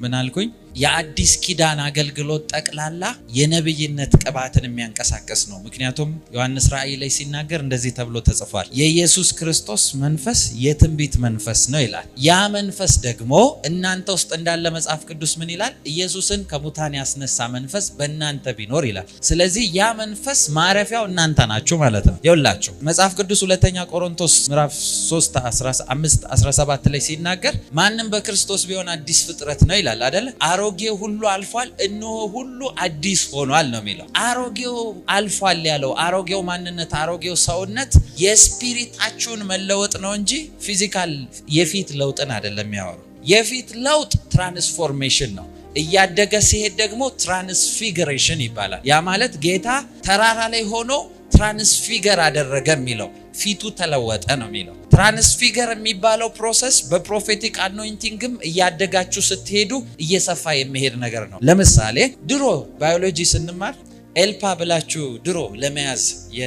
ምን አልኩኝ? የአዲስ ኪዳን አገልግሎት ጠቅላላ የነብይነት ቅባትን የሚያንቀሳቅስ ነው። ምክንያቱም ዮሐንስ ራእይ ላይ ሲናገር እንደዚህ ተብሎ ተጽፏል፣ የኢየሱስ ክርስቶስ መንፈስ የትንቢት መንፈስ ነው ይላል። ያ መንፈስ ደግሞ እናንተ ውስጥ እንዳለ መጽሐፍ ቅዱስ ምን ይላል? ኢየሱስን ከሙታን ያስነሳ መንፈስ በእናንተ ቢኖር ይላል። ስለዚህ ያ መንፈስ ማረፊያው እናንተ ናችሁ ማለት ነው። ይኸውላችሁ መጽሐፍ ቅዱስ ሁለተኛ ቆሮንቶስ ምዕራፍ 3 15 17 ላይ ሲናገር ማንም በክርስቶስ ቢሆን አዲስ ፍጥረት ነው ይላል አደለ? አሮጌው ሁሉ አልፏል፣ እነሆ ሁሉ አዲስ ሆኗል ነው የሚለው። አሮጌው አልፏል ያለው አሮጌው ማንነት፣ አሮጌው ሰውነት የ spirit ኣችሁን መለወጥ ነው እንጂ physical የፊት ለውጥን አይደለም የሚያወሩ። የፊት ለውጥ transformation ነው። እያደገ ሲሄድ ደግሞ transfiguration ይባላል። ያ ማለት ጌታ ተራራ ላይ ሆኖ transfigure አደረገ የሚለው ፊቱ ተለወጠ ነው የሚለው። Transfigure የሚባለው process በ prophetic anointing ም እያደጋችሁ ስትሄዱ እየሰፋ የሚሄድ ነገር ነው። ለምሳሌ ድሮ ባዮሎጂ ስንማር ኤልፓ ብላችሁ ድሮ ለመያዝ የ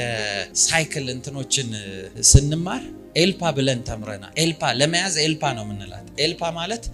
cycle እንትኖችን ስንማር ኤልፓ ብለን ተምረናል። ኤልፓ ለመያዝ ኤልፓ ነው የምንላት። ኤልፓ ማለት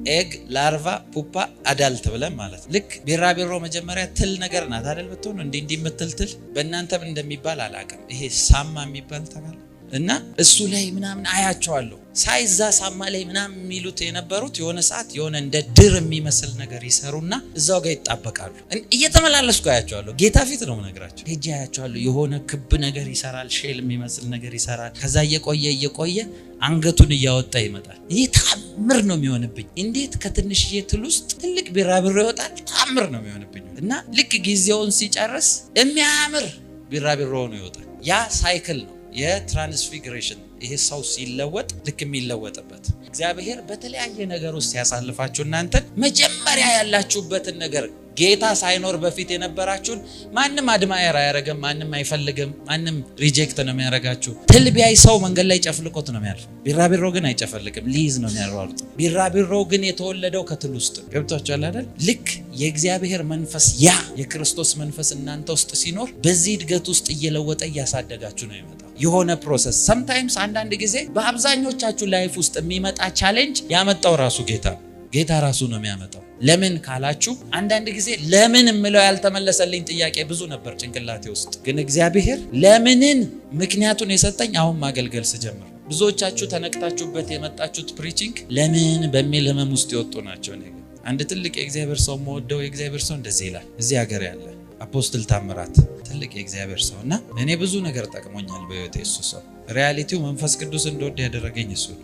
egg፣ larva፣ pupa፣ adult ብለን ማለት ልክ ቢራቢሮ መጀመሪያ ትል ነገር ናት አይደል? ብትሆን እንዲህ እንዲህ የምትል ትል በእናንተም እንደሚባል አላውቅም። ይሄ ሳማ የሚባል ታውቃለህ? እና እሱ ላይ ምናምን አያቸዋለሁ ሳይዛ ሳማ ላይ ምናምን የሚሉት የነበሩት የሆነ ሰዓት የሆነ እንደ ድር የሚመስል ነገር ይሰሩና እዛው ጋር ይጣበቃሉ። እየተመላለስኩ አያቸዋለሁ። ጌታ ፊት ነው የምነግራቸው። ሄጄ አያቸዋለሁ። የሆነ ክብ ነገር ይሰራል፣ shell የሚመስል ነገር ይሰራል። ከዛ እየቆየ እየቆየ አንገቱን እያወጣ ይመጣል። ይህ ታምር ነው የሚሆንብኝ። እንዴት ከትንሽዬ ትል ውስጥ ትልቅ ቢራቢሮ ይወጣል? ታምር ነው የሚሆንብኝ። እና ልክ ጊዜውን ሲጨርስ የሚያምር ቢራቢሮ ሆኖ ይወጣል። ያ cycle ነው የ transfiguration። ይሄ ሰው ሲለወጥ ልክ የሚለወጥበት እግዚአብሔር በተለያየ ነገር ውስጥ ሲያሳልፋችሁ እናንተን መጀመሪያ ያላችሁበትን ነገር ጌታ ሳይኖር በፊት የነበራችሁን ማንም admire አያረግም፣ ማንም አይፈልግም፣ ማንም reject ነው የሚያረጋችሁ። ትል ቢያይ ሰው መንገድ ላይ ጨፍልቆት ነው የሚያልፈው። ቢራቢሮ ግን አይጨፈልቅም፣ ሊይዝ ነው የሚያሯሩጥ። ቢራቢሮ ግን የተወለደው ከትል ውስጥ ገብቷችኋል አይደል? ልክ የእግዚአብሔር መንፈስ ያ የክርስቶስ መንፈስ እናንተ ውስጥ ሲኖር በዚህ እድገት ውስጥ እየለወጠ እያሳደጋችሁ ነው የሚመጣው። የሆነ process sometimes አንዳንድ ጊዜ በአብዛኞቻችሁ life ውስጥ የሚመጣ challenge ያመጣው ራሱ ጌታ ነው። ጌታ ራሱ ነው የሚያመጣው። ለምን ካላችሁ አንዳንድ ጊዜ ለምን የምለው ያልተመለሰልኝ ጥያቄ ብዙ ነበር ጭንቅላቴ ውስጥ። ግን እግዚአብሔር ለምንን ምክንያቱን የሰጠኝ አሁን ማገልገል ስጀምር። ብዙዎቻችሁ ተነክታችሁበት የመጣችሁት preaching ለምን በሚል ህመም ውስጥ የወጡ ናቸው። እኔ ግን አንድ ትልቅ የእግዚአብሔር ሰው፣ የምወደው የእግዚአብሔር ሰው እንደዚህ ይላል። እዚህ ሀገር ያለ Apostle ታምራት ትልቅ የእግዚአብሔር ሰው እና እኔ ብዙ ነገር ጠቅሞኛል በህይወቴ እሱ ሰው። Reality ው መንፈስ ቅዱስ እንድወድ ያደረገኝ እሱ ነው።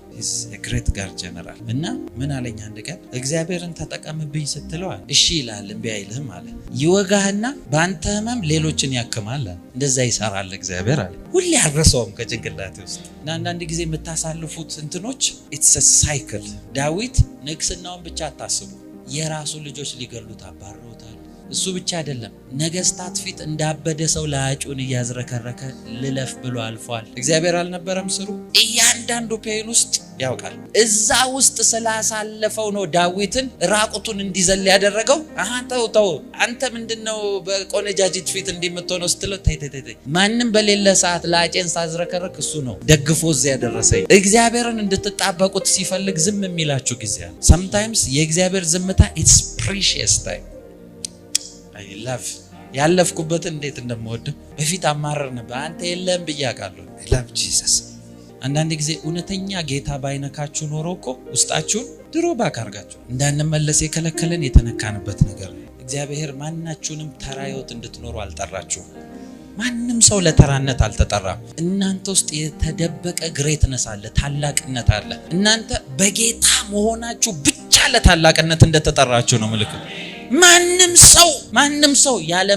Great guard general። እና ምን አለኝ አንድ ቀን፣ እግዚአብሔርን ተጠቀምብኝ ስትለው እሺ ይልሃል፣ እምቢ አይልህም አለ። ይወጋህና በአንተ ህመም ሌሎችን ያክማል አለ። እንደዛ ይሰራል እግዚአብሔር አለ። ሁሌ አልረሳውም ከጭንቅላቴ ውስጥ። እና አንዳንድ ጊዜ የምታሳልፉት እንትኖች it's cycle። ዳዊት ንግስናውን ብቻ አታስቡ። የራሱ ልጆች ሊገሉት አባረውታል። እሱ ብቻ አይደለም፣ ነገስታት ፊት እንዳበደ ሰው ለሃጩን እያዝረከረከ ልለፍ ብሎ አልፏል። እግዚአብሔር አልነበረም ስሩ። እያንዳንዱ pain ውስጥ ያውቃል። እዛ ውስጥ ስላሳለፈው ነው ዳዊትን ራቁቱን እንዲዘል ያደረገው። አሃ ተው ተው፣ አንተ ምንድነው በቆነጃጅት ፊት እንዲህ የምትሆነው ስትለው፣ ተይ ተይ ተይ፣ ማንም በሌለ ሰዓት ለሃጬን ሳዝረከረክ እሱ ነው ደግፎ እዚያ ያደረሰኝ። እግዚአብሔርን እንድትጣበቁት ሲፈልግ ዝም የሚላችሁ ጊዜ አለ። Sometimes የእግዚአብሔር ዝምታ it's precious time። I love ያለፍኩበትን እንዴት እንደምወደው። በፊት አማረር ነበር። አንተ የለም ብዬ አውቃለሁ። I love Jesus። አንዳንድ ጊዜ እውነተኛ ጌታ ባይነካችሁ ኖሮ እኮ ውስጣችሁን ድሮ back አድርጋችሁ እንዳንመለስ የከለከለን የተነካንበት ነገር ነው። እግዚአብሔር ማናችሁንም ተራ ህይወት እንድትኖሩ አልጠራችሁም። ማንም ሰው ለተራነት አልተጠራም። እናንተ ውስጥ የተደበቀ greatness አለ፣ ታላቅነት አለ። እናንተ በጌታ መሆናችሁ ብቻ ለታላቅነት እንደተጠራችሁ ነው ምልክት። ማንም ሰው ማንም ሰው ያለ